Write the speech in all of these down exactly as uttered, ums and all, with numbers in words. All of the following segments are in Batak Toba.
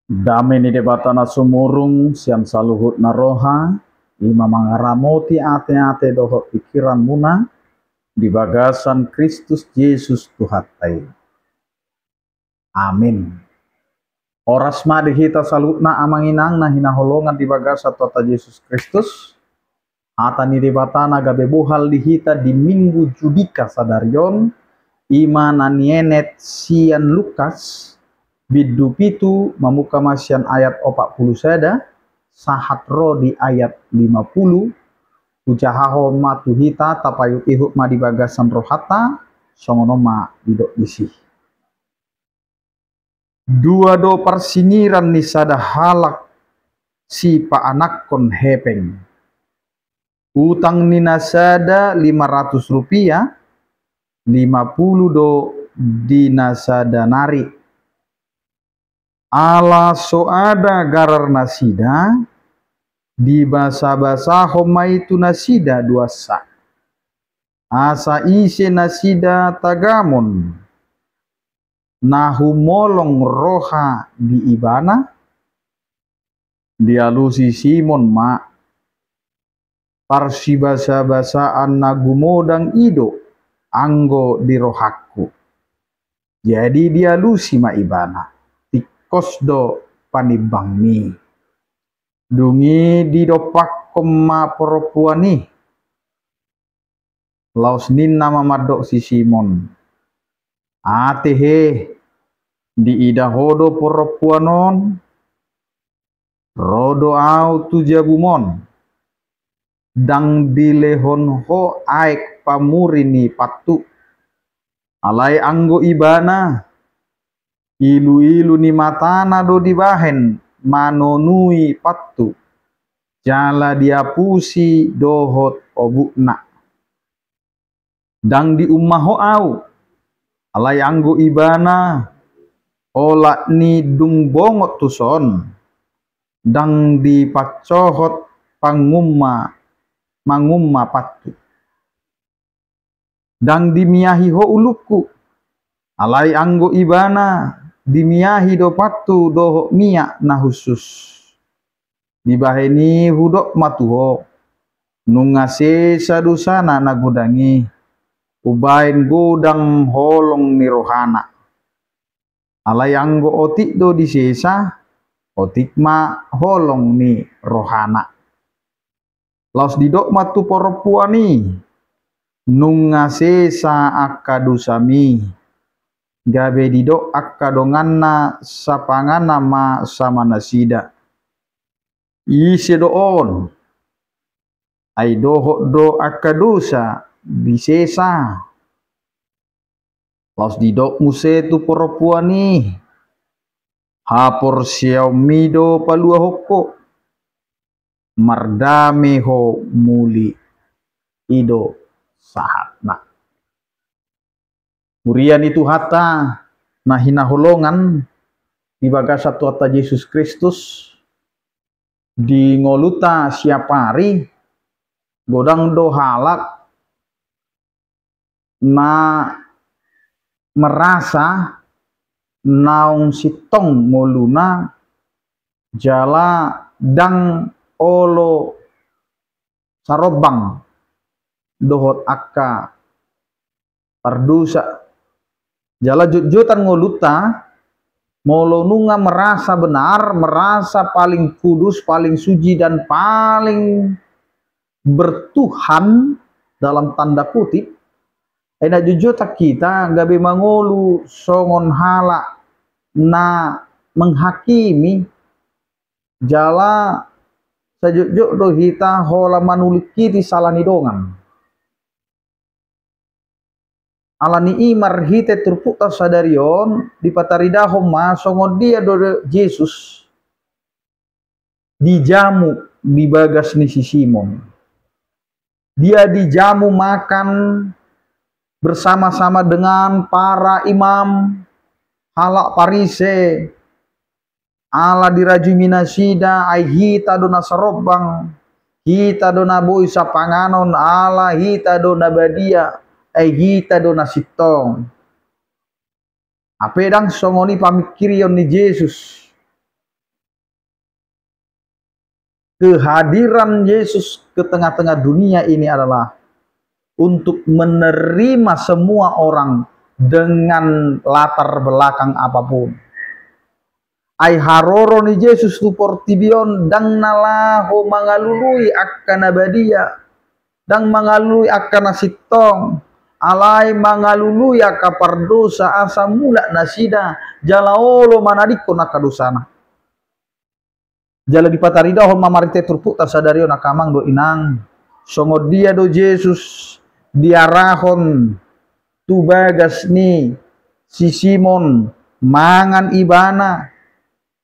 Dame ni Debata na sumurung sian saluhutna roha, i ma mangaramoti ateate dohot pingkiranmuna di bagasan Kristus Jesus Tuhanta i. Amin. Horas ma di hita saluhutna amang inang na hinaholongan di bagasan Tuhanta Jesus Kristus. Hata ni Debata na gabe bohal di hita di Minggu Judika sadari on, i ma na nienet sian Lukas, bindu pitu mamungka ma sian ayat opat pulu sada, sahat ro di ayat lima pulu. Hujahahon ma tu hita, tapaihutihut ma di bagasan rohanta, songon on ma didok disi. Dua do parsingiran ni sada halak sipaanakhon hepeng. Utang ni na sada lima ratus rupiah, lima pulu do di na sada nari. Ala so ada garar nasida, dibasabasahon ma i tu nasida duansa. Asa ise nasida tagamon na humolong roha di ibana? Dialusi Simon ma, parsibasabasaan na gumodang i do anggo di rohangku. Jadi dialusi ma ibana, tingkos do panimbangmi. Dung i didompakhon ma parompuan i. Laos ninna ma mandok si Simon, ate he, diida ho do parompuan on, ro do au tu jabum on, ndang dilehon ho aek pamuri ni pattu. Alai anggo ibana, iluilu ni matana do dibahen manonui pattu, jala diapusi dohot obukna. Ndang diumma ho au, alai anggo ibana, olat ni dung bongot tuson, ndang dipansohot pangumma, mangumma pattu. Ndang dimiahi ho ulungku, alai anggo ibana, dimiahi do pattu dohot miak na hushus. Dibahen i hudok ma tu ho, nunga sesa dosana na godang i, umbahen godang holong ni rohana. Alai anggo otik do disesa, otik ma holong ni rohana. Laos didok ma tu parompuan i, nunga sesa angka dosami. Gabe didok angka donganna, sapanganan ma sama nasida, ise do on? Ai dohot do angka dosa disesa. Laos didok muse tu parompuan i, haporseaonmi do paluahon ho, mardame ho muli. I do sahatna. Huria ni Tuhanta na hinaholongan di bagasan Tuhanta Jesus Kristus, di ngolunta siapari, godang do halak na merasa naung sintong ngoluna, jala ndang olo sarombang dohot angka pardosa. Jala jotjotan ngolunta, molo nunga merasa benar, merasa paling kudus, paling suci, dan paling bertuhan, dalam tanda kutip, ai na jotjotan hita gabe mangolu songon halak na menghakimi, jala sajotjot do hita holan manulingkiti sala ni dongan. Ala ni i marhite turpukta sadari on, dipataridahon ma songon dia do Jesus dijamu di bagas ni si Simon. Dia dijamu makan bersama-sama dengan para imam, halak Parise, ala dirajumi nasida, ai hita do na sarombang, hita do na boi sapanganon, ala hita do na badia, ai hita do na sintong. Hape ndang songon i pamingkirion ni Jesus. Kehadiran Yesus ke tengah-tengah dunia ini adalah untuk menerima semua orang dengan latar belakang apapun. Ai haroro ni Jesus tu portibi on ndang na laho mangalului angka na badia, ndang mangalului angka na sintong, alai mangalului angka pardosa asa mulak nasida jala olo manadingkon angka dosana. Jala dipataridahon ma marhite turpukta sadari on angka amang dohot inang, songon dia do Jesus diarahon tu bagas ni si Simon, mangan ibana,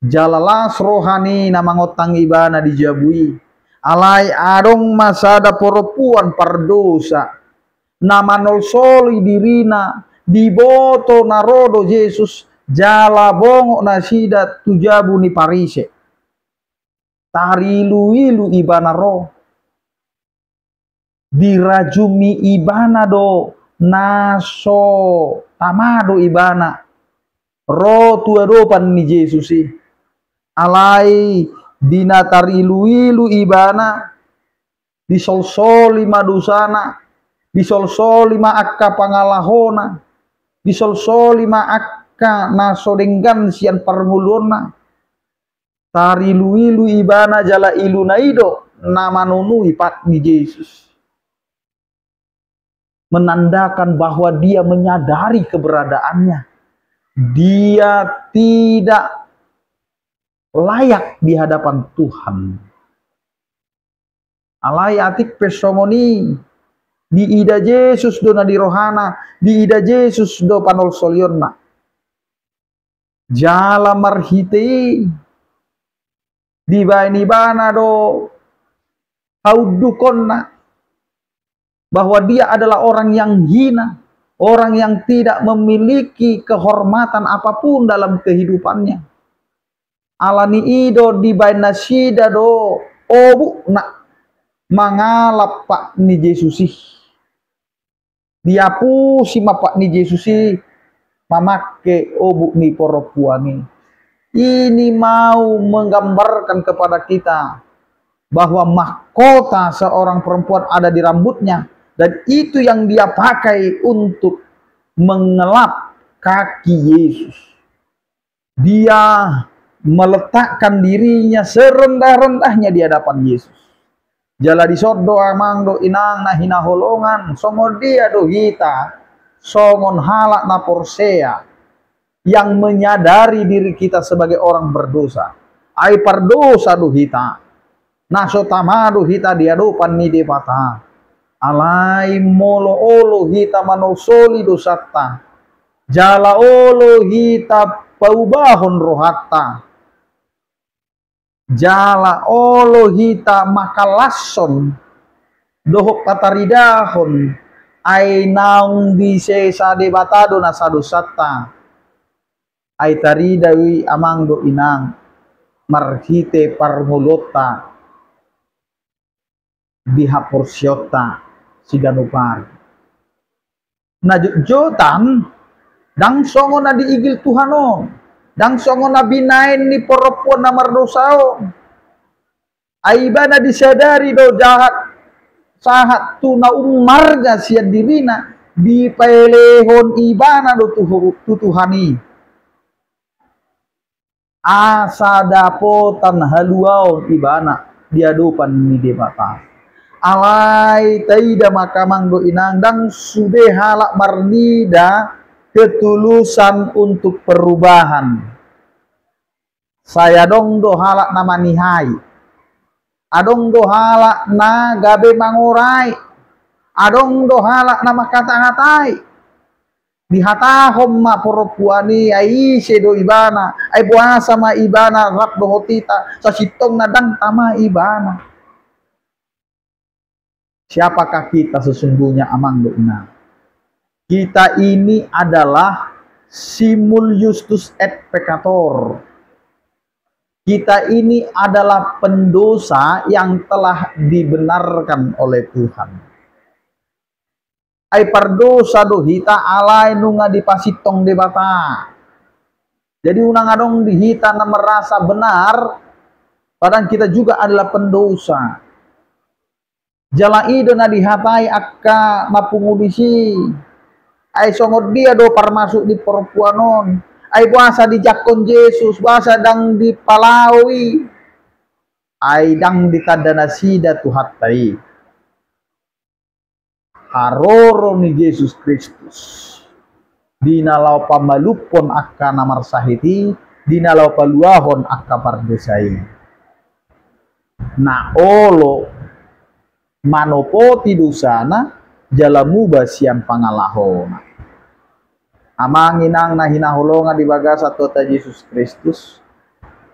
jala las roha ni na mangontang ibana di jabu i. Alai adong ma sada porompuan pardosa na manolsoli dirina, diboto na ro do Jesus, jala bongot nasida tu jabu ni Parise. Tarilu-ilu ibana ro. Dirajumi ibana do na so tama do ibana ro tu adopan ni Jesus i. Alai di na tarilu-ilu ibana, disolsoli ma dosana, disolsoli ma angka pangalahona, disolsoli ma angka na so denggan sian parngoluonna. Tarilu-ilu ibana jala iluna i do na manonui pat ni Jesus. Menandakan bahwa dia menyadari keberadaannya. Dia tidak layak di hadapan Tuhan. Alai atik pe songon i, diida Jesus do na di rohana, diida Jesus do panolsolionna. Jala marhite i, dibaen ibana do haundukonna, bahwa dia adalah orang yang hina, orang yang tidak memiliki kehormatan apapun dalam kehidupannya. Alani i do dibaen nasida do obukna mangalap pat ni Jesus i. Diapusi ma pat ni Jesus i mamangke obuk ni porompuan i. Ini mau menggambarkan kepada kita bahwa mahkota seorang perempuan ada di rambutnya, dan itu yang dia pakai untuk mengelap kaki Yesus. Dia meletakkan dirinya serendah-rendahnya di hadapan Yesus. Jala dison do amang dohot inang na hinaholongan, songon dia do hita, songon halak na porsea, yang menyadari diri kita sebagai orang berdosa. Ai pardosa do hita. Na so tama do hita di adopan ni Debata. Alai molo olo hita manolsoli dosanta, jala olo hita paubahon rohanta, jala olo hita mangkalashon dohot pataridahon ai naung disesa Debata do nasa dosanta. Ai tarida i amang dohot inang marhite parngoluonta di haporseaonta siganup ari. Na jotjotan ndang songon na diigil Tuhan on, ndang songon na binaen ni porompuan na mardosa on. Ai ibana disadari do jahat, sahat tu na ummarga sian dirina, dipaelehon ibana do tu, tu Tuhan i. Asa dapotan haluaon ibana di adopan ni Debata. Alai taida ma amang dohot inang, ndang sude halak marnida ketulusan untuk perubahan. Sai adong do halak na manihai, adong do halak na gabe mangorai, adong do halak na mangkatahatai. Dihatahon ma porompuan i, ai ise do ibana, ai boasa ma ibana rap dohot hita, sasintongna ndang tama ibana. Siapakah kita sesungguhnya, amang dohot inang? Kita ini adalah simul justus et peccator. Kita ini adalah pendosa yang telah dibenarkan oleh Tuhan. Ai pardosa do hita alai nunga dipasintong Debata. Jadi unang adong di hita na merasa benar, Padahal kita juga adalah pendosa. Jala i do na dihatai angka na pungu disi. Ai songon dia do parmasuk di parompuan on? Ai boasa dijangkon Jesus, boasa ndang dipalaoi? Ai ndang ditanda nasida Tuhanta i. Haroro ni Jesus Kristus di na laho pamalumhon angka na marsahit i, di na laho paluahon angka pardosa i. Na olo manopoti dosana jala muba sian pangalahona. Amang inang na hinaholongan di bagasan Tuhanta Jesus Kristus,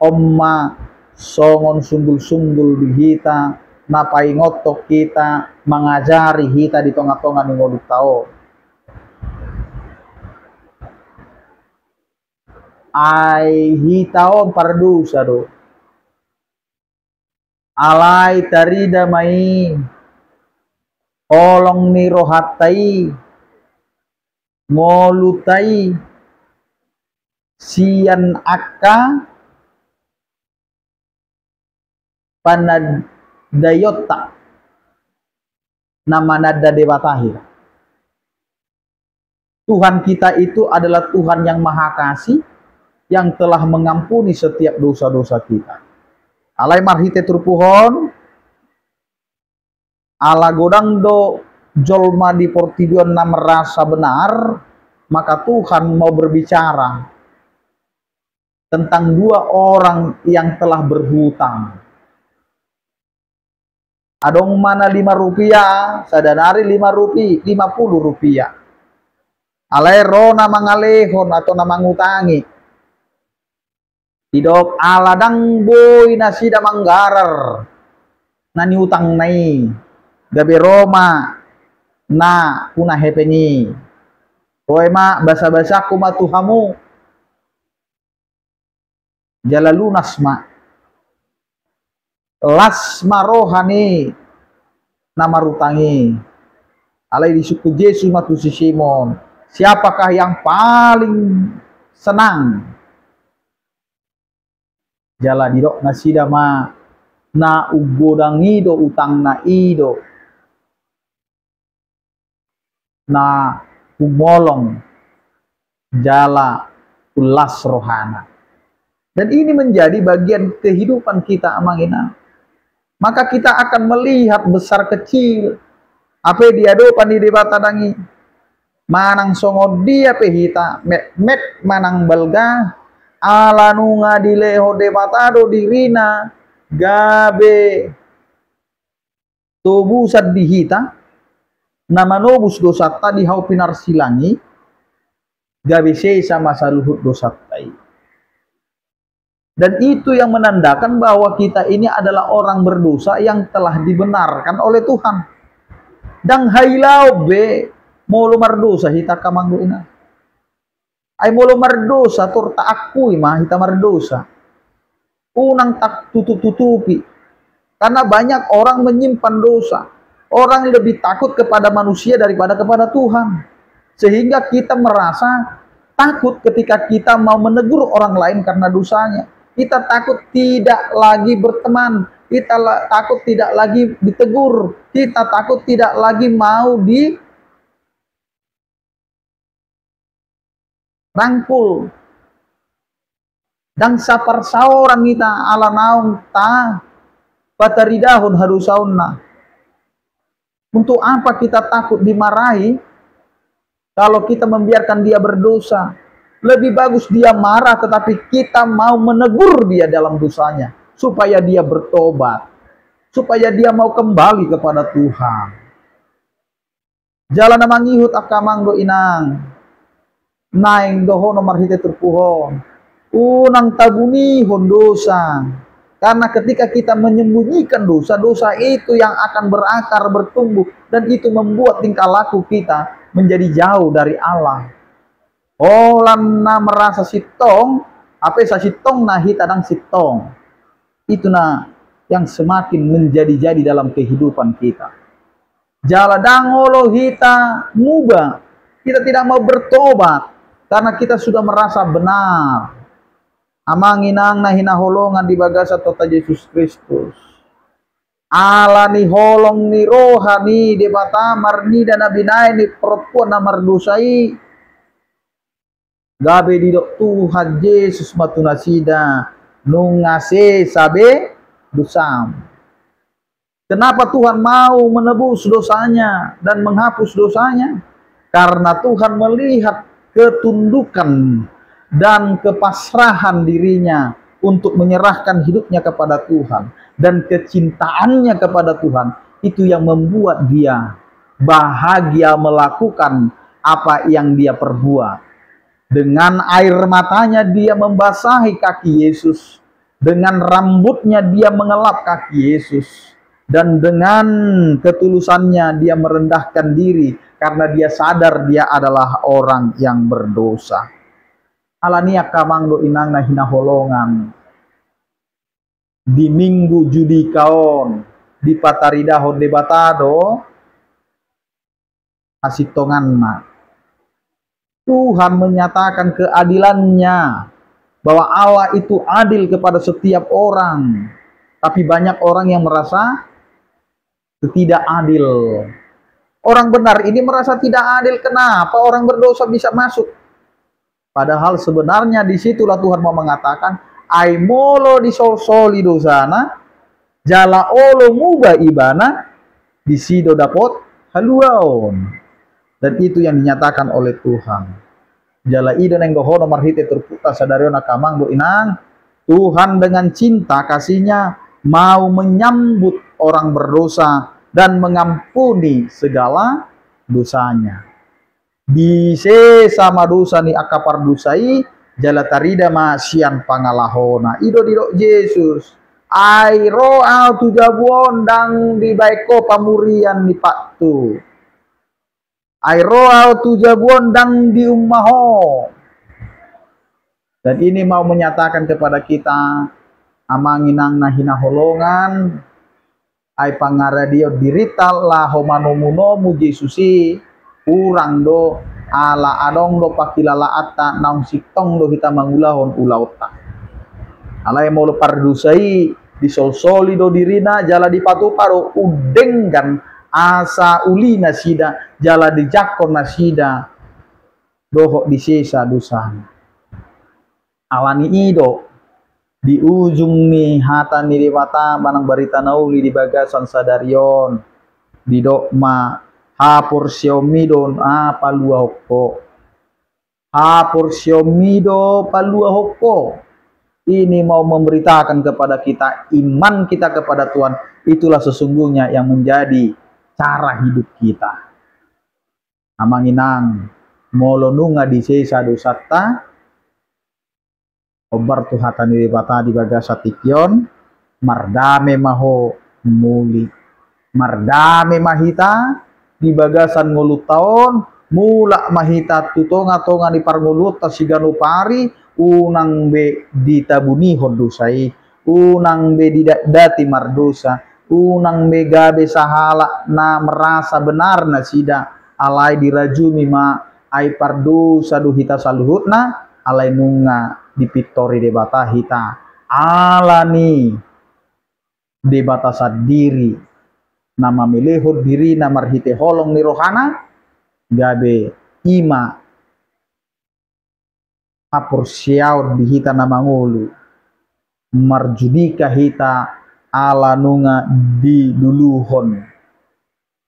on ma songon sunggul-sunggul di hita, na paingothon hita, mangajari hita di tonga-tonga ni ngolunta on. Ai hita on pardosa do. Alai tarida ma i holong ni rohanta i, ngolunta i, sian angka panandaionta na mananda Debata hita. Tuhan kita itu adalah Tuhan yang Maha Kasih, yang telah mengampuni setiap dosa-dosa kita. Alai marhite turpuk on, ala godang do jolma di portibi on na merasa benar, maka Tuhan mau berbicara tentang dua orang yang telah berhutang. Adong ma na lima rupiah, sada nari lima rupi-, lima puluh rupiah. Alai ro na mangalehon atau na mangutangi. Didok ala ndang boi nasida manggarar na niutangna i, gabe ro ma na puna hepeng i. Toe ma, basa-basangku ma tu hamu. Jala lunas ma. Las ma roha ni na marutang i. Alai disungkun Jesus ma tu si Simon, "Siapakah yang paling senang?" Jala didok nasida ma, "Na umgodang i do utangna i do na humolong jala umlas rohana." Dan ini menjadi bagian kehidupan kita, amang inang. Maka kita akan melihat besar kecil. Hape di adopan ni Debata ndang i. Manang songon dia pe hita, metmet manang balga, ala nunga dilehon Debata do dirina, gabe tobusan di hita, na manobus dosanta di hau pinarsilang i, gabe sesa ma saluhut dosanta i. Dan itu yang menandakan bahwa kita ini adalah orang berdosa yang telah dibenarkan oleh Tuhan. Ndang hailaon be molo mardosa hita, angka amang dohot inang. Ai molo mardosa, tor taakui ma hita mardosa. Unang tatutup-tutupi. Karena banyak orang menyimpan dosa. Orang lebih takut kepada manusia daripada kepada Tuhan. Sehingga kita merasa takut ketika kita mau menegur orang lain karena dosanya. Kita takut tidak lagi berteman. Kita la-, takut tidak lagi ditegur. Kita takut tidak lagi mau di rangkul. Ndang saparsaoran hita ala naung tapataridahon hadosaonna. Untuk apa kita takut dimarahi kalau kita membiarkan dia berdosa? Lebih bagus dia marah, tetapi kita mau menegur dia dalam dosanya, supaya dia bertobat, supaya dia mau kembali kepada Tuhan. Jala na mangihut, angka amang dohot inang, naeng dohonon marhite turpuk on, unang tabunihon dosa. Karena ketika kita menyembunyikan dosa, dosa itu yang akan berakar, bertumbuh, dan itu membuat tingkah laku kita menjadi jauh dari Allah. Holan na merasa sintong, hape sasintongna hita ndang sintong. Itu na yang semakin menjadi-jadi dalam kehidupan kita. Jala ndang olo hita muba, kita tidak mau bertobat karena kita sudah merasa benar. Amang inang na hinaholongan di bagasan Tuhanta Jesus Kristus, ala ni holong ni roha ni Debata marnida na binahen ni perempuan na mardosa i, gabe didok Tuhan Jesus ma tu nasida, nunga sesa be dosam. Kenapa Tuhan mau menebus dosanya dan menghapus dosanya? Karena Tuhan melihat ketundukan dan kepasrahan dirinya untuk menyerahkan hidupnya kepada Tuhan dan kecintaannya kepada Tuhan, itu yang membuat dia bahagia melakukan apa yang dia perbuat. Dengan air matanya dia membasahi kaki Yesus. Dengan rambutnya dia mengelap kaki Yesus. Dan dengan ketulusannya dia merendahkan diri karena dia sadar dia adalah orang yang berdosa. Alani i angka amang dohot inang na hinaholongan, di Minggu Judika on dipataridahon Debata do hasintonganna. Tuhan menyatakan keadilannya, bahwa Allah itu adil kepada setiap orang. Tapi banyak orang yang merasa tidak adil. Orang benar ini merasa tidak adil. Kenapa orang berdosa bisa masuk? Padahal sebenarnya di situlah Tuhan mau mengatakan, ai molo disolsoli dosana, jala olo muba ibana, disi do dapot haluaon. Dan itu yang dinyatakan oleh Tuhan. Jala i do na inggo hono marhite turpukta sadari on angka amang dohot inang, Tuhan dengan cinta kasihnya mau menyambut orang berdosa dan mengampuni segala dosanya. Disesa ma dosa ni angka pardosa i, jala tarida ma sian pangalahona. I do didok Jesus, ai ro ahu tu jabu on ndang dibaen ho pamurian ni pathu. Ai ro ahu tu jabu on ndang diumma ho. Dan ini mau menyatakan kepada kita, amang inang na hinaholongan, ai pangaradion dirinta laho manomunomu Jesus i, hurang do, ala adong do panghilalaanta naung sintong do hita mangulahon ulaonta. Alai molo pardosa i disolsoli do dirina jala dipatupa do undenggan asa uli nasida jala dijangkon nasida dohot disesa dosana. Alani i do di ujung ni hata ni Debata manang barita na uli di bagasan sadari on, didok ma, haporseaonmi do na paluahon ho. Haporseaonmi do paluahon ho. Ini mau memberitakan kepada kita, iman kita kepada Tuhan, itulah sesungguhnya yang menjadi cara hidup kita. Amang inang, molo nunga disesa dosanta, hombar tu hata ni Debata di bagasan tingki on, mardame ma ho muli. Mardame ma hita di bagasan ngolunta on, mulak ma hita tu tongatonga ni parngoluonta siganup ari, unang be ditabunihon dosa i, unang be didatdati mardosa, unang be gabe sahalak na merasa benar nasida, alai dirajumi ma, ai pardosa do hita saluhutna, alai nunga dipintori Debata hita. Alani Debata sandiri na mamelehon dirina marhite holong ni rohana, gabe i ma haporseaon di hita na mangolu, marjudika hita ala nunga diluluhon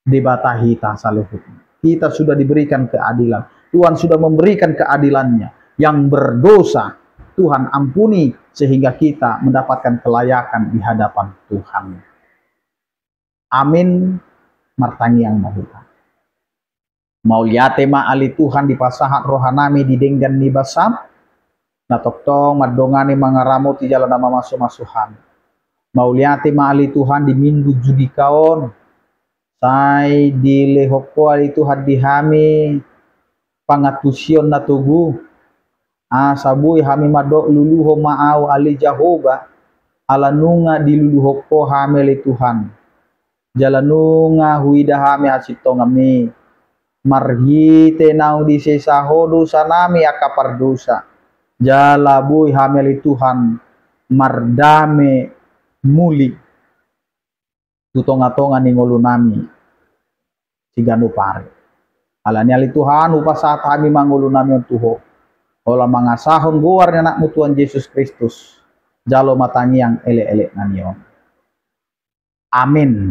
Debata hita saluhutna. Kita sudah diberikan keadilan. Tuhan sudah memberikan keadilannya. Yang berdosa, Tuhan ampuni sehingga kita mendapatkan kelayakan di hadapan Tuhan. Amin. Martangiang ma hita. Mauliate ma ale Tuhan dipasahat rohanami di denggan ni basam, na tongtong mandongani mangaramoti jala na mamasumasu hami. Mauliate ma ale Tuhan di Minggu Judika on, sai dilehon Ho ale Tuhan di hami pangantusion na togu, asa boi hami mandok luluhon ma ahu ale Jahowa, ala nunga diluluhon Ho hami ale Tuhan. Jala nunga huida hami hasintonganmi. Marhite naung disesa Ho dosanami angka pardosa. jala boi hami ale Tuhan mardame mulik tu tonga-tonga ni ngolunami siganup ari. Alani ale Tuhan, hupasahat hami ma ngolunami on tu Ho, holan mangasahon goar ni Anakmu Tuhan Jesus Kristus, jalo ma tangiang elek-elek nami on. Amin.